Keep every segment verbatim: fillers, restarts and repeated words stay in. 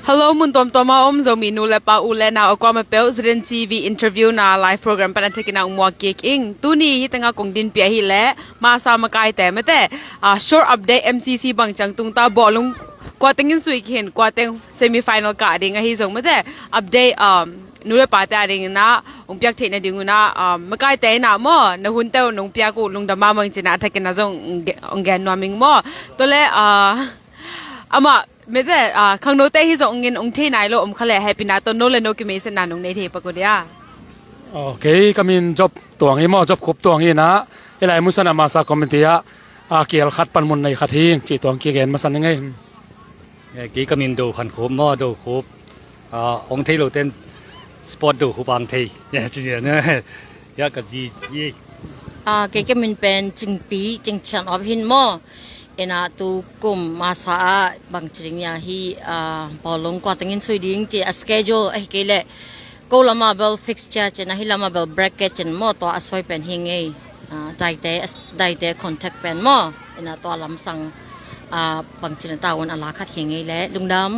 Hello, mun tuamtuam a om Zomi nu le pa, u le nau a kuamah peuh, Z N T V interview na live program pan a thakin a hong muak kik ing. Tuni hi tengah kong dinpih ahih leh masa makaite mate, ah, short update M C C bang ciang tungta bawlung kua tengin sui khin, kua teng semi final kah ding ahi zong mate, update, um, nu le pate a dingin ah hong piak theih nadingun ah, um, makaite in ah maw, na hunte uh nong piak uh lungdam mahmah ing ci-in ah a thakin ah zong hong ge-, hong gen nuam ing maw. Tua leh, ah, amah mete, ah, khangnote hi zongin hong thei nai lo om kha leh hehpihna tawh no le no kimeisiatna nong nei thei pak uh dia. Ok, ka min Job Tuang hi maw, Job Khup Tuang hi in ah, hih lai mun san a masa committee ah, ah, keel khat panmun nei khat hi ing cih tuang kigen masa ning ei. Eh, kei ka min Do Khan Khup maw, Do Khup. Ah, hong thei lo ten sport Do Khup ang thei. Ya, ci ya ne. Ya, ka zi, ye. Ah, kei ka min pen Cingpi, Cing Chian Op hi in maw. In ah tu kum masa ah bang ci ding ia hi, ah, bawlung kua tengin sui ding ci a schedule ahi kei leh ko lam ah bel fix cia ci-in ah, hih lam ah bel break kei ci-in maw, tua a suai pen hi ing ei. Ah, daite, daite contact pen maw. In ah tua lamsang, ah, bang ci-in ah tavuan a la khat hi ing ei leh. Lungdam.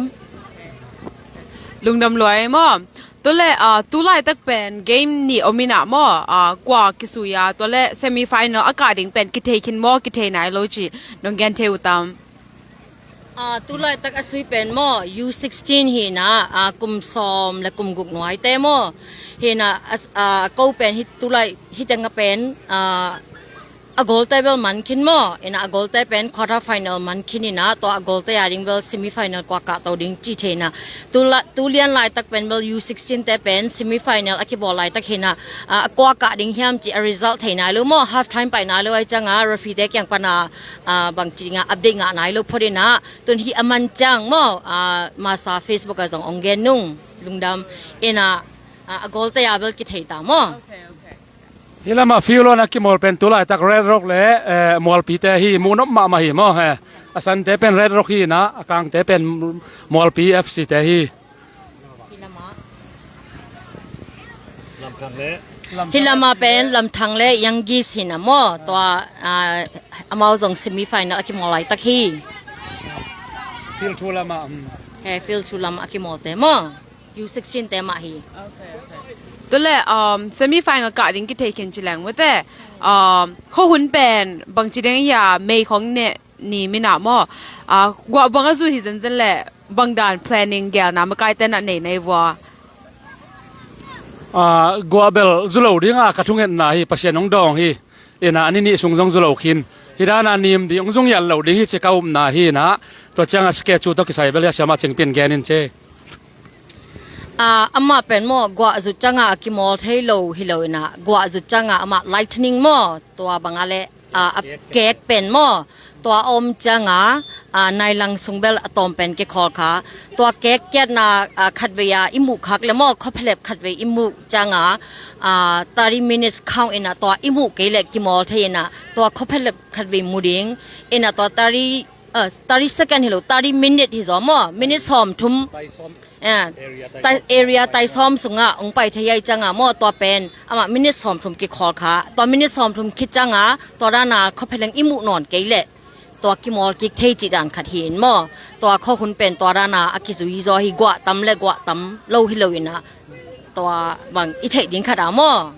Lungdam lua ei maw. Tua leh, ah, tu laitak pen game nih om in ah maw, ah, kua kisui a, tua leh semi final a kah ding pen kithei khin maw, kithei nai lo cih nong gen thei uh tam? Ah, tu laitak a sui pen maw, U sixteen hi in ah, ah, kum sawm le kum guk nuaite maw. Hi in ah, as-, ah, ko pen hi tu lai, hi teng ah pen, ah, a golte bel man khin maw. In ah a golte pen quarter final man khin in ah, tua a golte a ding bel semi final kua kahto ding cih thei in ah. Tu la-, tu lian laitak pen bel U sixteen te pen semi final a kibawl laitak hi in ah, ah, a kua kah ding hiam cih a result thei nai lo maw. Half time pai nai lo ahih ciang ah referee te kiang pan ah, ah, bang ci ding ah update ngah nai lo phot in ah. Tun hih a man ciang maw, ah, masa Facebook ah zong hong gen nung. Lungdam. In ah, ah, a golte a bel kithei ta maw. Hih lam ah field one a kimawl pen tu laitak Red Rock le, eh, Mualpite hi, muhnop mahmah hi maw, eh. A sante pen Red Rock hi in ah, a kangte pen Mualpi F C te hi. Hih lam ah. Hih lam ah pen Lamthang le Young Geese hi in ah maw, tua, ah, amau zong semi final a kimawl laitak hi. Field two lam ah, um. Eh, field two lam ah a kimawlte maw. U sixteen te mah hi. Tua leh, um, semi final kah ding kithei khin ci leng mate, um, khuahun pen bang ci ding ia, May khawng ne ni mi in ah maw. Ah, guah bang a zu hi zenzen leh bang dan planning gelna makaite in ah nei na hi vua? Ah, guah bel zu lo ding a ka thungetna hi, Pasian hong dawng hi. In ah a ni nih sung zong zu lo khin. Hih dan a nim ding hong zung hial lo ding hi ci ka upna hi in ah. Tua ciang ah schedule tawh kisai bel hia siamah Cingpi in gen in ci. Ah, amah pen maw, guah zut ciang ah a kimawl thei lo hi lo in ah, guah zut ciang ah amah lightning maw, tua bang ah leh, ah, a kek pen maw, tua a om ciang ah, ah, nai lang sung bel a tawm pen kikhawl kha. Tua kek kiatna, ah, khatvei ah i muh khak leh maw, khuaphelep khatvei i muh ciang ah, ah, thirty minutes count in ah tua i muh kei leh kimawl thei in ah, tua khuaphelep khatvei mu ding in ah, tua thirty, ah, thirty second hi lo, thirty minute hi zaw maw, minute sawmthum. Ah, tai, area tai sawm sungah hong pai thei ahih ciang ah maw, tua pen amah minute sawmthum kikhawl kha. Tua minute sawmthum khit ciang ah tua dan a khuapheleng i muh nawn kei leh tua kimawl kik thei cih dan khat hi in maw. Tua khuahun pen tua dan a a kizui zaw hi, guah tam le guah tam lo hi lo in ah, tua bang i theih ding khat ah maw.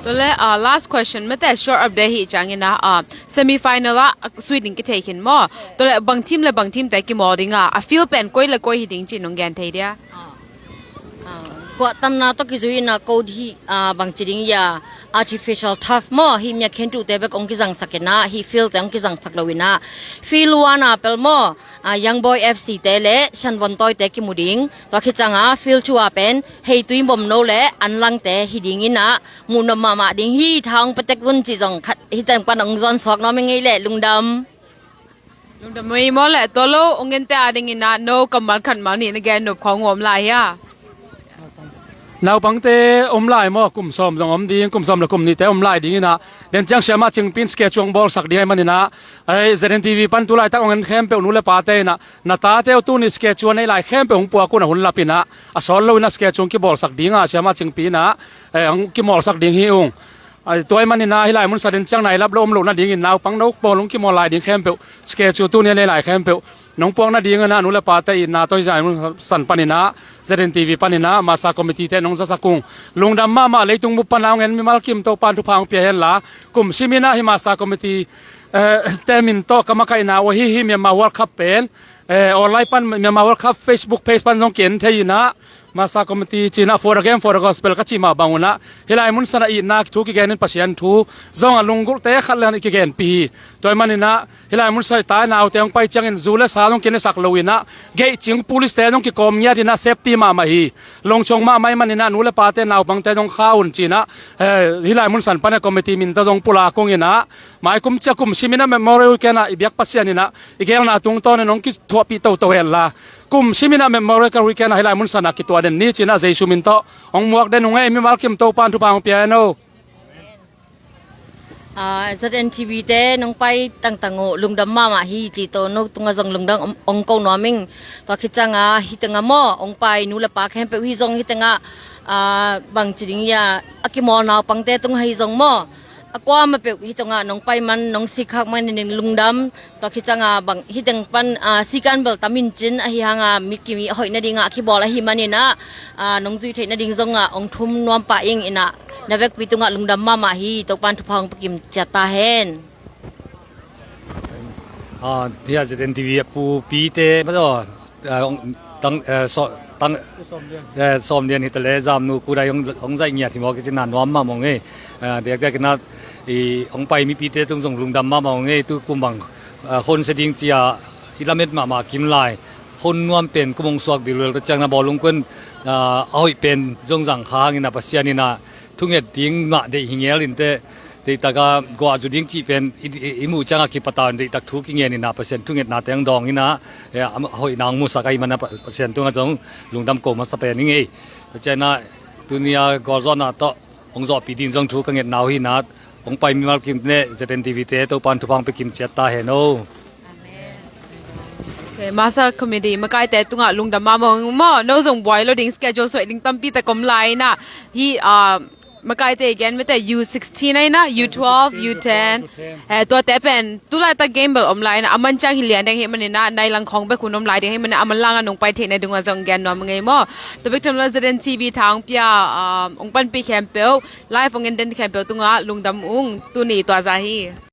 Tua leh, ah, last question mate, short update hi ciangin ah, ah, semi final ah, ah, sui ding kithei khin maw. Tua leh bang team le bang team te kimawl ding ah, a field pen koi le koi hi ding cih nong gen thei dia? Ah, ah, guah tamna tawh kizui in ah, ko hih, ah, bang ci ding ia, artificial turf maw, hih mi a khentuhte bek hong kizangsak in ah, hih field te hong kizangsak lo in ah, field one ah pel maw, ah, Young Boy F C te le Shanvon Toy te kimu ding. Tua khit ciang ah field two ah pen Heitui Bomno le Anlangte hi ding in ah, muhnop mahmah ding hi. Tha hong pia tek un cih zong khat hih teng pan hong zawn suak nuam ing ei leh. Lungdam. Lungdam ei maw leh, tua lo hong gente a dingin ah no kammal khat mal nih na gen nop khawng om lai hia? Naupangte om lai maw, kum sawm zong om ding, kum sawm le kum nihte om lai ding in ah, den ciang siamah Cingpi in schedule hong bawlsak ding ahih manin ah, ei, Z N T V pan tu laitak hong en khempeuh nu le pate in ah, na tate uh tuni schedule a nei lai khempeuh hong puak un, a hun lap in ah, a sawt lo in ah schedule hong kibawlsak ding ah, siamah Cingpi in ah, eh, hong kimawlsak ding hi ung. Ai, tua ahih manin ah hih lai mun sa den ciang nai lap lo om loh nadingin naupang no pawl hong kimawl lai ding khempeuh, schedule tuni a nei lai khempeuh Nong puak nadingin ah nu le pate itna tawh hih lai mun san panin ah Z N T V panin ah Masa Committee te nong zasak ung. Lungdam mahmah, leitung bup pan a hong en mimal kim Topa'n thupha hong pia hen la, kum simin ah hih Masa Committee, eh, te min tawh ka makaihna uh ahi hih Myanmar World Cup pen, eh, online pan Myanmar World Cup Facebook page pan zong ki-en thei in ah, Masa Committee ci-in ah, for the game, for the gospel ka cih mah bangun ah, hih lai mun san ah itna thu kigenin Pasian thu zong a lunggulhte khat le khat i kigenpih hi. Tua ahih manin ah hih lai mun san ah i ta i naute hong pai ciangin zu le sa zong kinesak lo in ah, gate cing police te zong kikawm ngiat in ah, safety mahmah hi. Lungchong mahmah ahih manin ah nu le pate naupangte zong kha un ci-in ah, eh, hih lai mun san pan ah committee min tawh zong pulak ung in ah, mai kum ciang kum simin ah Memorial Weekend ah i biak Pasian in ah i geelna tungtawnin hong kithuahpih toto hen la, kum simin ah Memorial Weekend ah hih lai mun san ah kituah den ni ci-in ah Jesu min tawh hong muak den ung ei. Mimal kim Topa'n thupha hong pia hen o. Ah, Z N T V te nong pai tangtang uh lungdam mahmah hi, cih tawh no tungah zong lungdam hong, hong ko nuam ing. Tua khit ciangah hih tengah maw hong pai nu le pa khempeuh hi zong, hih tengah, ah, bangci ding ia, a kimawl naupangte tungah hi zong maw, a kuamah peuh hih tungah nong pai man, nong sikkhak manin lungdam. Tua khit ciangah bang hih teng pan, ah, sikan bel tam in cin, ahi hangah mi kim i hoih nadingah a kibawl ahih manin ah, ah, nong zuih theih nading zongah hong thum nuam pah ing in ah, na vekpi tungah lungdam mahmah hi. Topa'n thupha hong pia kim ciat ta hen. Ah, hih Z N T V a pupite maw, ah, hong tang, eh, so, tang, eh, Sawm Lian hi ta le, Zamnu Kudai hong, hong zaih ngiat hi maw, kicin na nuam mah mawng ei. Ah, diakdiak in ah i hong pai mipite tung zong lungdam mah mawng ei. Tu kum bang, ah, hon se ding ci-a i lamet mahmah kim lai, hon nuam pen kum hong suak bilbel ta ciang na bawlung kun, ah, a hoih pen zong zang kha hangin ah Pasian in ah thunget ding mah deih hi ngel in teh, deihtak a guah zu ding cih pen i, i, i muh ciangah kipatau in deihtak thu kingen in ah Pasian thungetna teng dawng in ah, eh, a hoihna hong musak ahih manin ah Pa-, Pasian tungah zong lungdam ko masa pen ing ei. Tua ciangin ah tuni a gualzawhna tawh hong zawhpih ding zong thu ka ngetna uh hi in ah, hong pai mimal kim ne Z N T V te Topa'n thupha hong pia kim ciat ta hen o. Okay, Masa Committee makaite tungah lungdam mah mawng maw, no zong buai lo ding, schedule suai ding tampi tak om lai in ah, hih, ah, makaite i gen mete U sixteen ah in ah, U twelve, U ten. Eh, tuate pen tu laitak game bel om lai in ah, a man ciang hi lian ding ahih manin ah, nai lang khawng bek hun om lai ding ahih manin ah, a manlang ah nong pai theih nadingah zong gen nuam ing ei maw. Tua bek tham lo Z N T V tha hong pia, ah, hong panpih khempeuh, live hong en den khempeuh tungah lungdam ung, tuni tua zah hi.